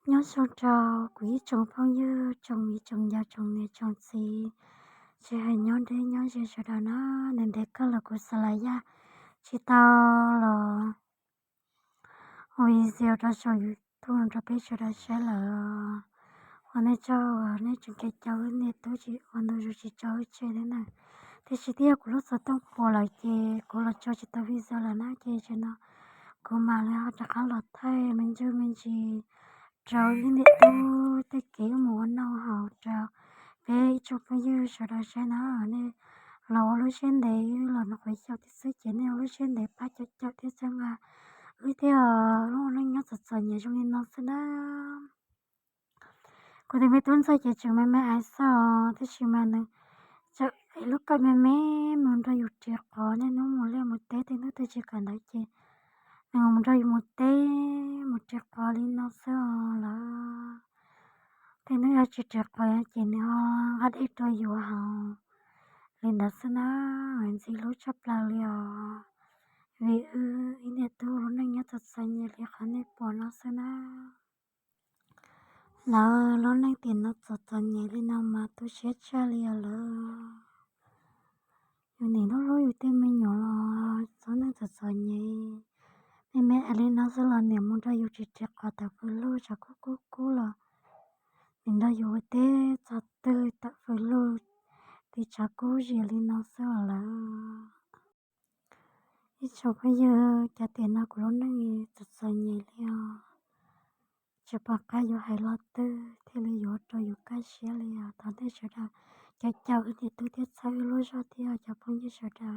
Nyob zoo rau kuv ib tsoom phooj ywg, tsoom viv tsoom ncaus, tsoom niam tsoom txiv, tsis hais nyob deb nyob ze sawv daws na. Ntev ntev kawg los kuv xav lam yaj tsis tau los ua video rau saum YouTube rau peb sawv daws saib lawm. Ua nej tsaug uas nej tseem caum wb niam tub tsis ua ntu zus tsis tso wb tseg thiab na. Tiam sis twb yog kuv lub xov tooj puas lawm ces kuv los tso tsis tau video lawm na, ces tam no kuv mam li ho rov qab los thaij me ntsis me ntsis rau wb niam tub tej kev mus ua noj haus rau peb ib tsoom phooj ywg sawv daws saib na. Nej los ua lub siab ntev, wb los nws qhuav xyaum tib xwb ces nej ua lub siab ntev pab caum caum thiab txhawb nqa wb thiab. Lub neej nyob txom txom nyem zoo li no xwb na. Kuv tus me tub ntxawg ces tseem me me aiv xwb os, tab sis mas nws tseem ev lub kawm me me mus nrog yus ris qos, niaj hnub mus liaj mus teb, tej hnub twg tsis kawm ntawv ces nws mus nrog yus mus teb mus ris qos li no xwb os lawm. Tej hnub yog tsis ris qos ces nws ho nqa dej rau yus haus li ntawd xwb na. Ntxim hlub tshaj plaws li os, vim wb ib niam tub lub neej nyob txom txom nyem li qhov nej pom no xwb na. Lawv lub neej tiam no txom txom nyem li no mas tu siab tshaj li os lawm. Yus niam hlub hlub yus tej me nyuam los txom neej txom txom nyem, me me li no xwb los niam mus nrog yus ris ris qos tawm fws lug, tshav kub kub kub los niam nrog yus ua teb txog twg tawm fws lug, tiv tshav kub zis li no xwb os lawm. Ib tsoom phooj ywg, cas tiam no kuv lub neej txom txom nyem li os. Tsis pom qab yuav hais lo twg thiaj li yuav ua rau yus kaj siab li os. Thov nej sawv daws caum caum wb niam tub thiab txhawb wb lub zog thiab cov phooj ywg sawv daws.